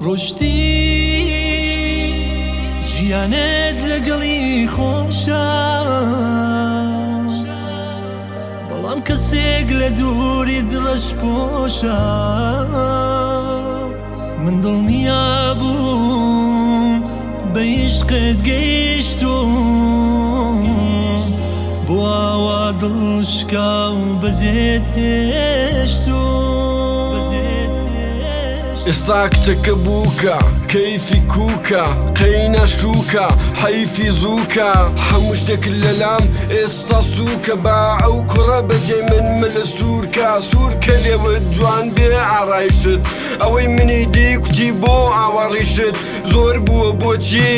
ڕۆشتی ژیانت لەگەڵی خۆشە بەڵام کەسێک لە دووریت ڕەش پۆشە من دڵنیا بووم بە عیشقت گەیشتووم بۆ ئاوا دڵ شکا و بەجێت هێشتووم. ئێستا کچەکە بووکە کەیفی کووکە قەینا شووکە حەیفی زووکە هەموو شتێک لەلام ئێستا سووکە با ئەو کوڕە بەجێ من ملە سوورکە سوورکە لێوت جوان بێ ئارایشت ئەوەی منی دی کوتی بۆ ئاوا ڕیشت زۆر بووە بۆچی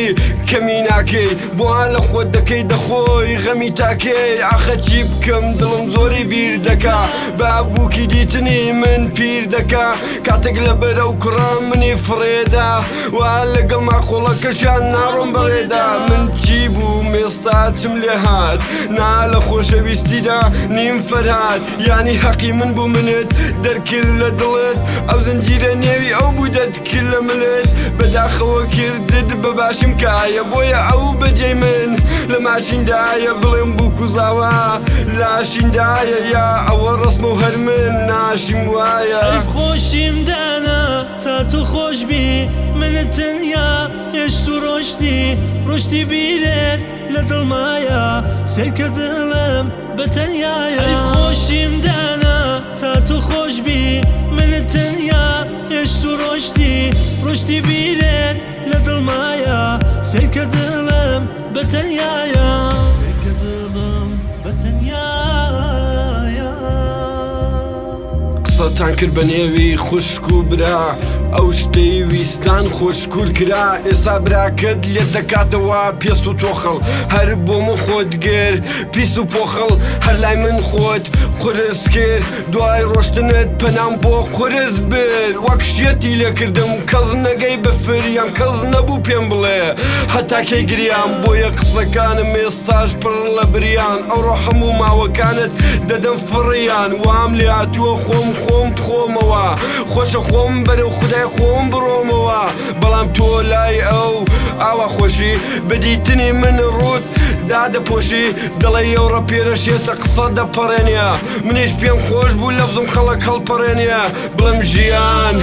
کەمی ناکەی بۆ لە خۆت دەکەی دەخۆی غەمی تاکەی ئاخە چی بکەم دڵم زۆری بیر دەکا با بووکی دیتنی من پیر دەکا کاتێک لەبەر ئەو کوڕە منی فڕێدا وا لەگەڵ ماقوڵەکەشیان ناڕۆم بەڕێدا من چی بووم ئێستا چم لێ هات نا لە خۆشەویستیدا نیم فەرهاد یانی هەقی من بوو منت دەرکرد لە دڵت ئەو زنجیرە نێوی ئەو بوو دەتکرد لە ملت بەداخەوە کردت بە باشم کایە بۆیە ئەو بەجێی من لە ماشیندایە بڵێم بووک و زاوا لاشیندایە یا ئەوە ڕەسمە و هەر من ناشیم وایە. حەیف خۆشیم دانا تا تۆ خۆش بی منت تەنیا هێشت و ڕۆشتی ڕۆشتی بیرت لە دڵمایە سەیرکە دڵم بە تەنیایە حەیف خۆشیم دانا تا تۆ خۆش بی منت تەنیا هێشت و ڕۆشتی ڕۆشتی بیرت لە دڵمایە سەیرکە دڵم بە تەنیایە سەیرکە دڵم بە تەنیایە. قسەتان کرد بە نێوی خوشک و برا ئەو شتەی ویستان خۆشکور کرا ئێسا براکەت لێت دەکاتەوە پێست و تۆخڵ هەر بۆ من خۆت گر پیس و پۆخڵ هەر لای من خۆت قورس کرد دوای ڕۆشتنت پەنام بۆ قورس برد وەک شێتی لێکردم کەس نەگەی بە فریام کەس نەبوو پێم بڵێ هەتا کەی گریام بۆیە قسەکانم ئێستاش پڕ لە بریان ئەوڕۆ هەموو ماوەکانت دەدەم فڕیان وام لێهاتووە خۆم خۆم بخۆمەوە خۆشە خۆم بەرەو خودای خۆم بڕۆمەوە بەڵام تۆ لای ئەو ئاوا خۆشی بەدیتنی من ڕووت دادەپۆشی دەڵێی ئەو ڕەپێرە شێتە قسە دەپەڕێنێ منیش پێم خۆش بوو لەفزم خەڵک هەڵپەڕێنێ بڵێم ژیان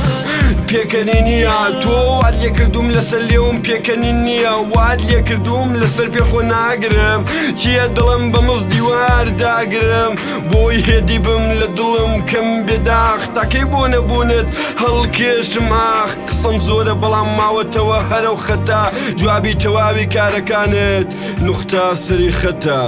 پێکەنی نییە تۆ وات لێ کردووم لەسەر لێوم پێکەنین نییە وات لێ کردووم لەسەر پێ خۆ ناگرم چییە دڵم بە مز دیوار داگرم بۆی هێدی بم لە دڵم کەم بێداخ تاکەی بۆ نەبوونت هەڵکێشم ئاخ قسەم زۆرە بەڵام ماوەتەوە هەرەو خەتا جوابی تەواوی کارەکانت نوختە سەری خەتە.